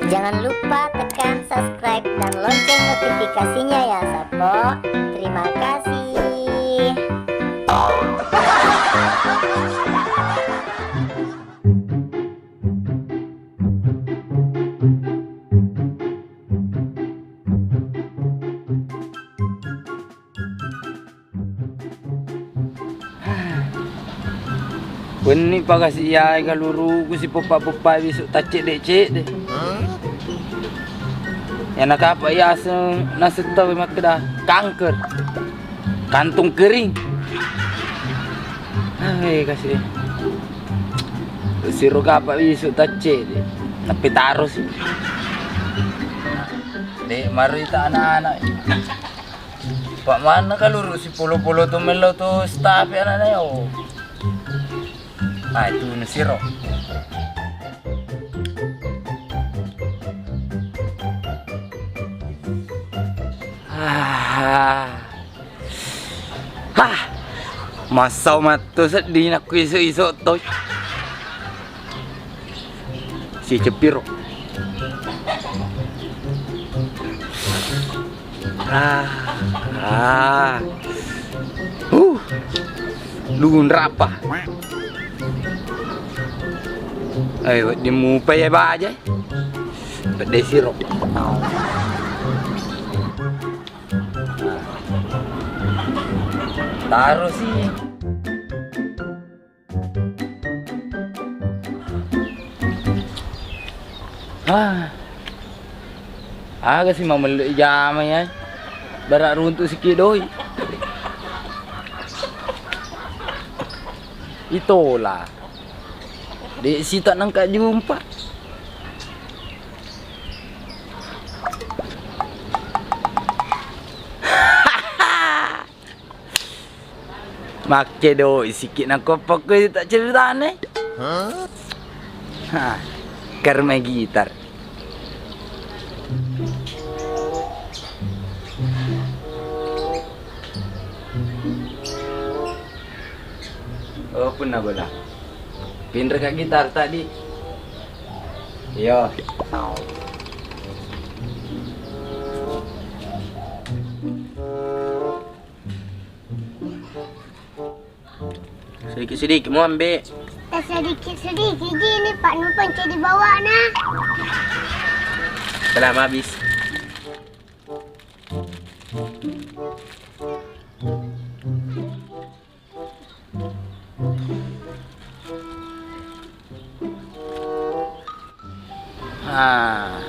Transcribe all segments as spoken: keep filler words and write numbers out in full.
Jangan lupa tekan subscribe dan lonceng notifikasinya ya, Sappo. Terima kasih. Wenni pagasi iyai kaluruku sipoppa-poppai bisu taccedde-cedde. Yana kapa iyaseng naseng tau makkeda kanker. Kantung kering. Awe kasi. Siro kapa bisu taccedde. Nappi tarosi. De marita anak-anak. Pak mana kaluru sipolo-polo tu melo tu staff ya nana yo. Ah itu nasiro. Ah. Hah. Masau matto sedding nakku iso-iso to. Si cepiro. Ah, ah. Huh. Lunrapa. Ayo, wedding mupa ya baja. Pedde siro. Taruh sih. Ah. Aga si mamellu ijama ya. Bara runtu siki doi. Itola. De sita nangka jumpa. Makkedoi sikki nakoppo ko tak ceritane. Ha, karma gitar. Oh, punna bola. Pinreka gitar tadi. Iya. Sedikit-sedikit mau ambil. Sedikit-sedikit gini Pak Nupang jadi bawa nah. Selama habis. Ah.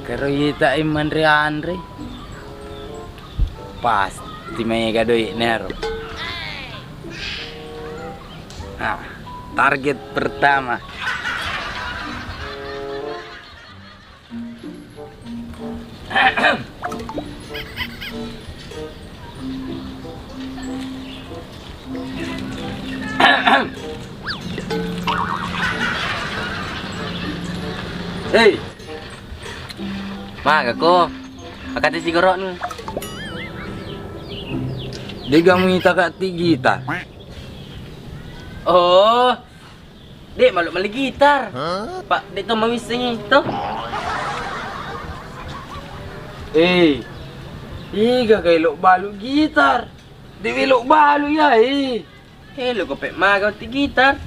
Kero ita manre-anre. Pasti mega doi nero. Ah, target pertama. Hei. Maga ko? Akati sigoroknu. Dega muita kati gita. Oh. Dek, malu mali gitar. Pak, dek to mawissengi to. Eh, iga ga elo balu gitar? Dek elo balu ya, eh. Elo ko pek maga ti gitar.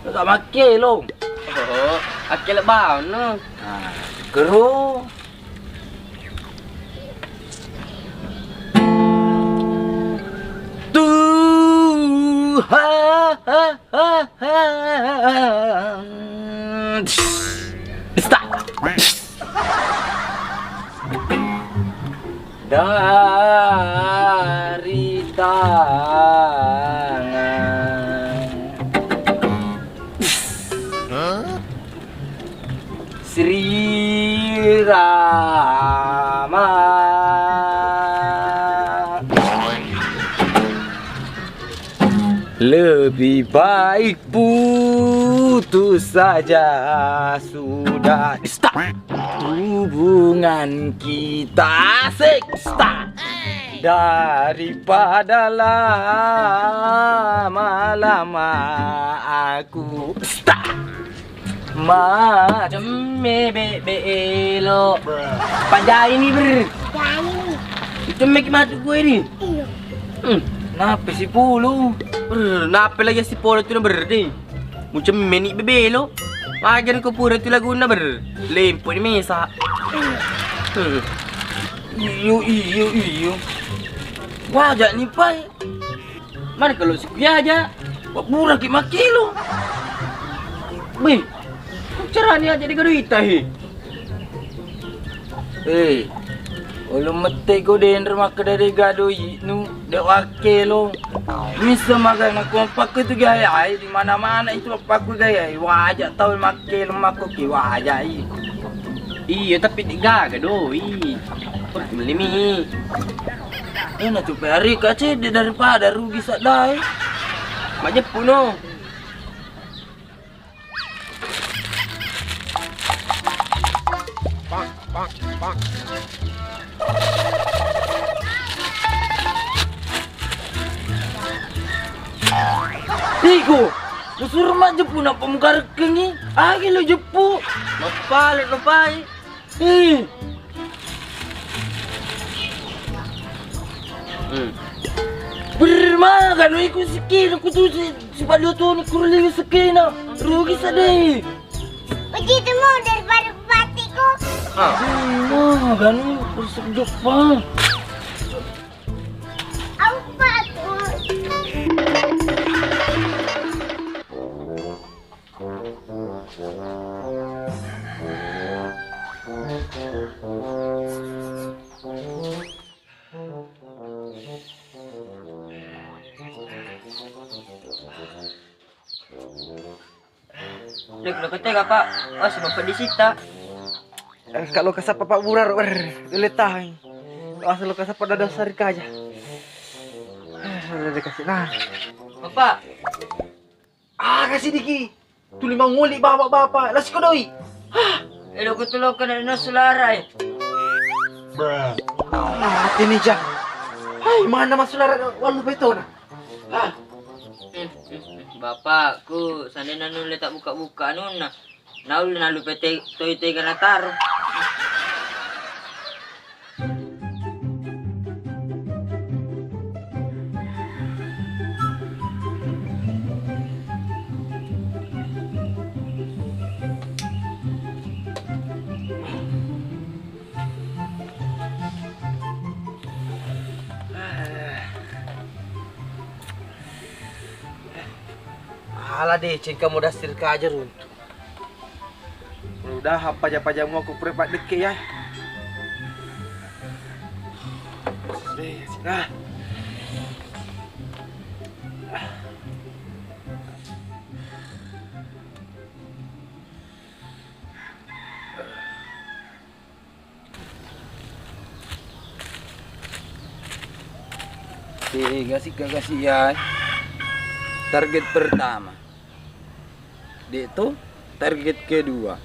Ga makkelo. Oh, akkelo bawa no. Ah, kero. Tuhan. Stop. Dari tangan. Sri Rama. Lebih baik putus saja sudah. Stop. Hubungan kita sek. Stop. Daripada lama-lama aku. Stop. Ma, cemme bebe elo. Pajaini, ber. Pajaini. Cemme ki matu gue ni. Iya. Hmm. Nape sipolo? Ber, nape lagi sipolo tu na, ber, deh. Mucemme ni bebelo. Wajar ko pura tu laguna, ber. Lempo ni mesa. Hmm. Iyo, iyo, iyo. Wajar ni, pai. Mana kalau siku aja? Wa pura ki makkelo. Beh, carani aja digaduita, he. Eh, ulun mette ko denre makkeda de gadoi nu de wakkelo. Misa magana ko pakku tu gaya ai di mana-mana itu pakku gaya ai. Waja tau makkelo makko ki waja i. Iya, tapi de gaga doi. Melimi. Eh, na tu peri ka cedde daripada rugi sadai. Majeppu no. Iko, musur majeppu napa mukarekkengi? Agi lo jeppu. Mappalet lo pai. Eh. Hmm. Bermaganu iku sikina kutu si, si padio toni kurli sikina. Rugi sadai. Begitu mau daripada patiku. Ah. Bermaganu iku sedep, Pak. Apa tuh? Dek, lo ketega, Pak? Oh, sebab pedisita. Eh, kalau kasapa Pak Burar, wer, dile tahi. Asal lo kasapa dada sari kaja. Eh, udah dikasih nah. Bapak. Ah, kasih diki. Tuli mangoli bapak-bapak. Lasiko doi. Hah, edo ko tulo kana no sulara e. Mati ni ja. Hai, mana masulara walu betona? Hah. Hmm, hmm, hmm. Bapakku, sandena nulle tak buka-buka anunna. Naulle nalu pete toi tega nataro. Ala deceng kamu dasir kaja runtu. Mudah-mudahan paja-paja mua ku pura paddekke ya. Deh, sini. Tega sikka kasiang. Target pertama. Dek to target kedua.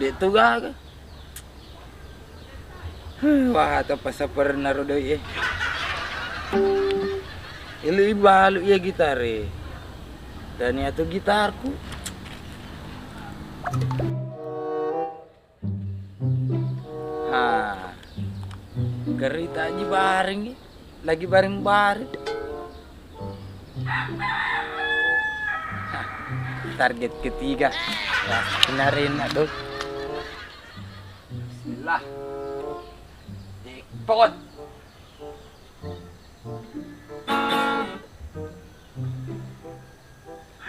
Dek to gaga. Huh, wah, to pasaperna ro doi e. Ele balu iya gitar e. Dan iya tu gitarku. Ha. Kerita aji bareng, lagi bareng-bareng. Ha. Target ketiga. Wah, kena rena do. Bismillah. Jackpot.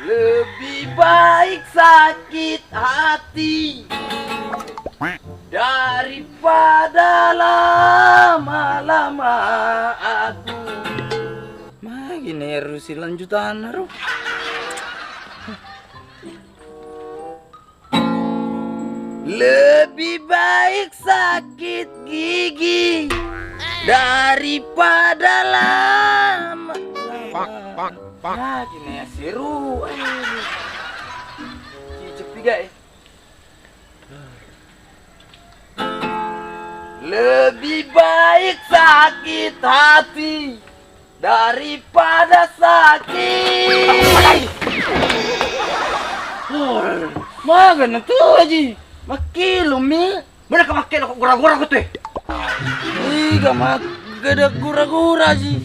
Lebih baik sakit hati daripada lama-lama aku. Magi neru si lanjutanna ro. Lebih baik sakit gigi daripada lama. Pak, pak, pak. Ah, gini ya, seru. Ayo. Cicip tiga, eh. Lebih baik sakit hati daripada sakit. Magana tu, Aji. Makkelo mi. Mana ka makkelo ko gura-gura ko tu, eh? Iga makkeda gura-gura, Aji.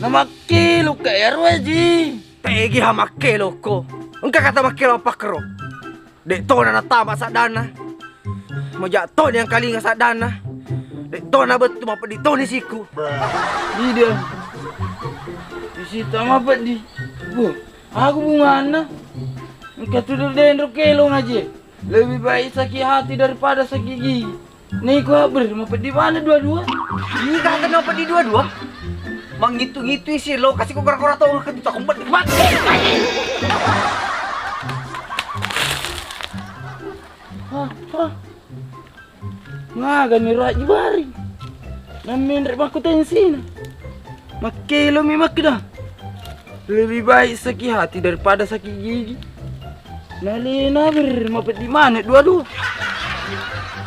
Na makkelo ka ero, Aji. Tegi ha makkelo ko. Engka kata makkelo apa kero? Dek tona natama sadana. Moja toni yang kalinga sadana. Dek tona betu mapedi toni siku. Ida. Isita mapedi. Bu, aku bungana. Engka tu denro kelong aja. Lebih baik sakit hati daripada sakit gigi. Nih, ku haber, mapeddi mana dua-dua? Ih, kata mapeddi dua-dua? Mangitu-ngitu isi lo, kasih ko kora-kora tau, aku tuh takut mati. Hah, hah. Maga ni raji bari. Nammenre makku tensina. Makkelo mi makkeda. Lebih baik sakit hati daripada sakit gigi. Nalena ber mapeddi mana dua-dua.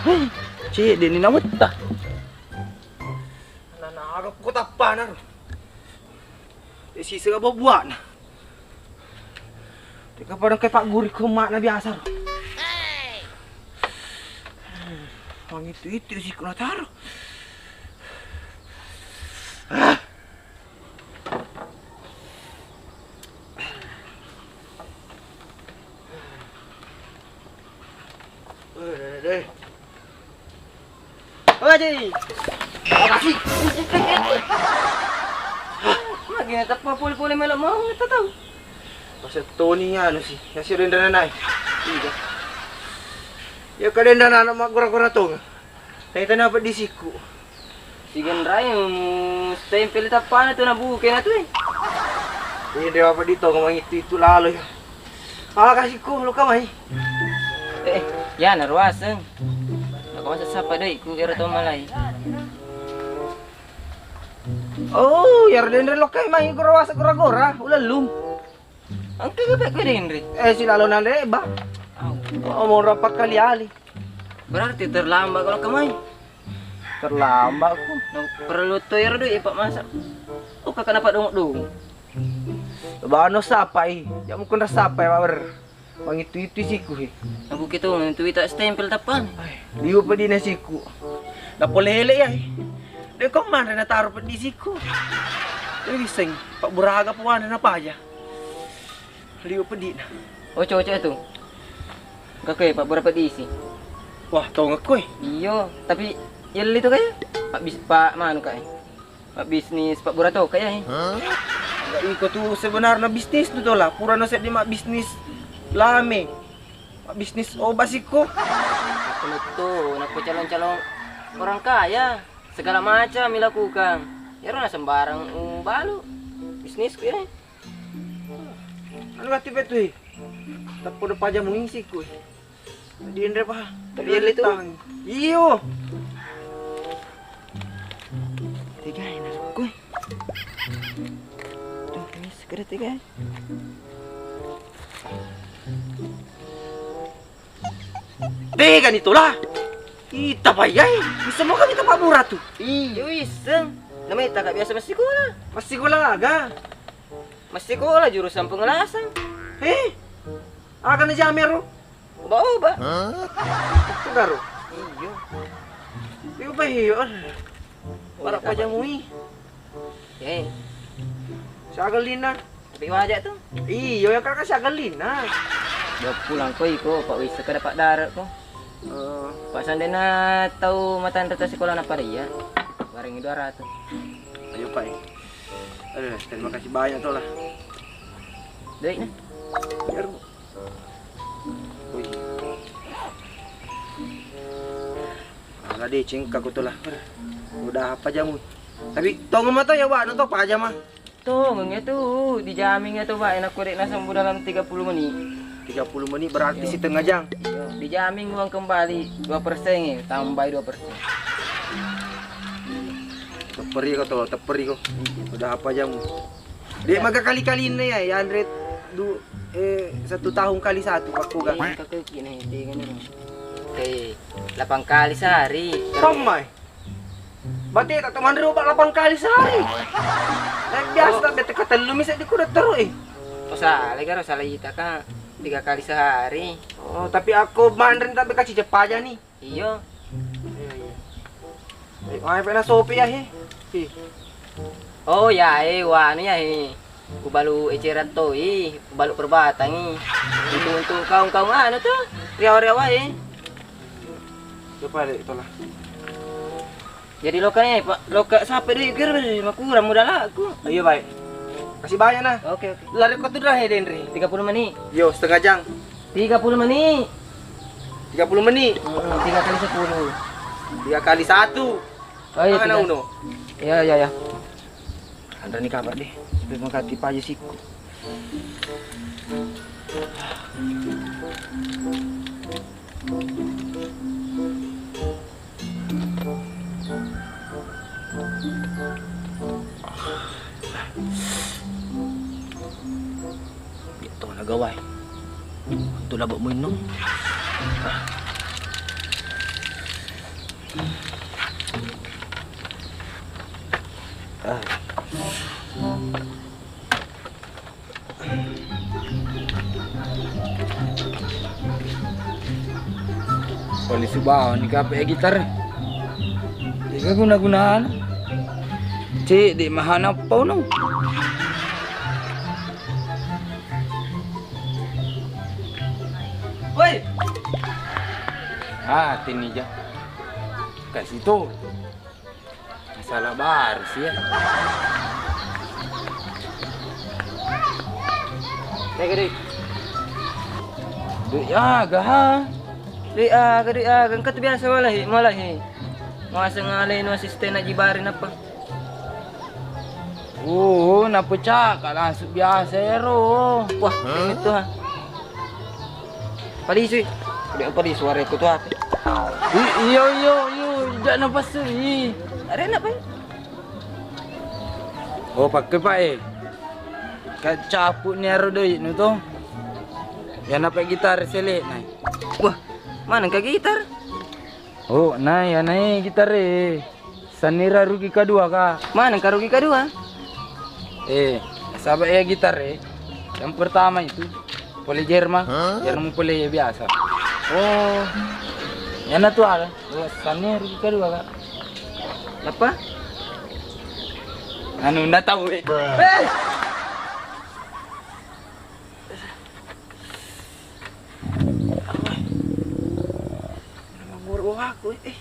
Hei, cedde ni nawetta. Nana aga ko tappana ro. Sisega buana. Teka pada ke pagguri ko makna biasa ro. Mangitu-itu siku nataro. Ah. Eh, deh, deh. Oh, Ji. Makasih. Lagi nateppa pole-pole melo mau kita tahu. Pas toni anu sih, nasi rendana naik. Iya. Ya kadendana anak mak gora-gora tong. Tanya tanya apa di siku. Sigenrai mu stempel tappana tu na buke na tu, eh. Iya, dewa apa di tong mangitu itu lalo ya. Ah, kasih ko lo kamai. Eh, ya na ruaseng. Aku masa sapa doi ku ero to malai. Oh, yaro denre lokkai mai gora wasa gora-gora, ulellung. Engka ga pekko denre? Eh, silalo na leba. Au. Oh, mau rapat kali ali. Berarti terlambat kalau kemai. Terlambat ku. No, perlu to yaro doi, Pak, masak. Oh, kakak dapat dong-dong. Bano sapa i? Ya mungkin rasa apa ya, Pak Ber? Mangitu-itu siku he. Aku kitu itu ita stempel tapan. Liu pedina siku. Napolele ya. Deko manre nataro pedi siku. Doi wiseng, Pak Buraga puana napaja. Liu pedina. Oco-oco tu. Kakoi Pak Bura pedisi. Wah, tongekoi. Iyo, tapi yelli tu kaya. Pak bis Pak manu kai. Mabbisnis pabbura to kaya e. Hah? Iko tu sebenarna bisnis tu tola, purana seddi mabbisnis lame. Mabbisnis obat sikko. Aku metto, nakko calon-calon orang kaya, segala macam dilakukan. Iyaro na sembarang ubalu bisnisku ya. Anu gatti pettu e. Tappodo paja muisi ku. Dinre pa. Tapi yelli tu. Iyo. Tega e na ku. Tuh, ini segera tega e. Tega ni tola. Ita payai. Bisa mau kami tempat murah tu. Iyo iseng. Nama ita kak biasa masikola. Masikola aga. Masikola jurusan pengelasang. Eh. Aga na jamero. Oba-oba. Hah? Itu garo. Iyo. Iyo pa iyo. Para pajamui. Eh. Siaga lina. Tapi waja tu. Iyo ya kakak siaga lina. Dia pulang ko iko Pak Wis kada Pak Darat ko. Eh. Pak sandena tau matan reta sekolah napa dia? Bareng dua ratus. Ayo Pak. Aduh, terima kasih banyak toh lah. Duit nah. Biar Wih. Ala deceng ka kutu lah. Udah apa jamu? Tapi tongeng mata ya, Wak, nonton apa aja mah. Tongeng ya tu, dijamin ya tu, Wak, enak korek nasang bu dalam tiga puluh menit. Tiga puluh menit berarti setengah jam. Iya, dijamin uang kembali dua persen ya, tambahi dua persen. Teperi ko to, teperi ko. Udah apa jamu? Dek maga kali-kali ini ya, ya Andre du eh satu tahun kali satu aku gak. Iya, kakak gini, dia kan. Oke, delapan kali sehari. Tomai. Berarti tak teman obat delapan kali sehari. Nah, biasa tak bete ketelu misalnya di kuda terus eh. Oh salah kan, salah ita kan. Tiga kali sehari. Oh, tapi aku manre tapi kasih cepat aja nih. Iyo. Iya, iya. Eh, mai pena sopi ya, he. Hi. Oh, ya, eh, wanu ya, he. Kubalu eceran toi, kubalu perbatangi. Untuk, untuk kaung-kaung anu tuh, riawa-riawa, eh. Coba deh, itulah. Jadi loka nih, Pak. Loka sampai duit kira makurang modal aku. Iya, baik. Kasih banyak nah. Oke, oke. Lari kau tuh dah, Denri. Tiga puluh menit. Yo, setengah jam. Tiga puluh menit. Tiga puluh menit. Hmm, tiga kali sepuluh. Tiga kali satu. Oh iya, tiga. Uno. Ya, ya, ya. Andra ni kabar deh. Sampai mengkati paja siku. Dia tahu nak gawai. Untuk labak muinno. Ah. Palisu bawang ni kape gitar. Tiga guna-gunaan. Cik, di mahana pau no. Woi. Ah, tini ja. Kasih tu. Masalah baru sih ya. Tega deh. Duit aga ha. Duit aga, duit aga. Engka tu biasa malahi, malahi. Masa ngaleno asisten Haji Barin apa? Oh, napecah ka langsung biasa ero. Wah, itu ha. Palisui. Udah palisui suara itu tuh apa? I-, iyo, iyo, iyo, tidak napas tuh. Ih. Arena apa? Oh, pakai pak eh. Kacapuk ni aro doi nu tuh. Ya nape gitar selek nai. Wah, mana ka gitar? Oh, nai, ya nai gitar eh. Sanira rugi kedua, Kak. Mana ka rugi kedua? Eh, sahabat ya gitar eh. Yang pertama itu pole Jerman, Jerman pole ya biasa. Oh, yang natual. Oh, sanira rugi kedua, Kak. Apa? Anu nda tahu eh. Eh! Manguru aku eh.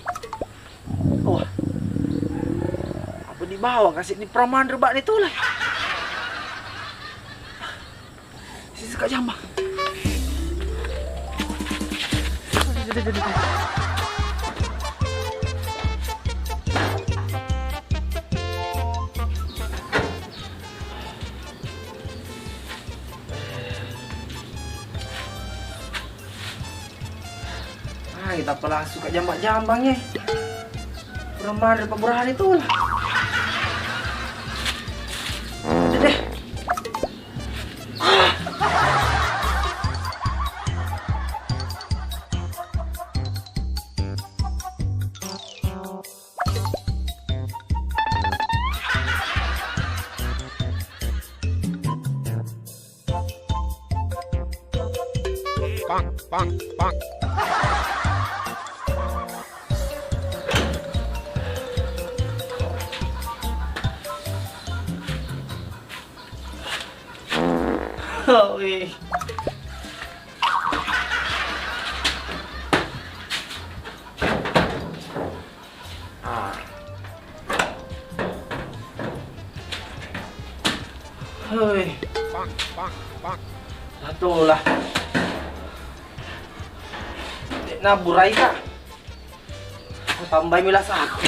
Wah. Apa dibawa kasih di pramandu bak itu lah. Sisi Kak Jambang. Ah, kita pelasu Kak Jambang-Jambang ya. Kurang mana Pak Burhan itu lah. Udah deh. Pang, pang, pang. Oi. Ah. Hoi. Pang, pang, pang. Satu lah. Dek naburai kak. Tambahi milas aku.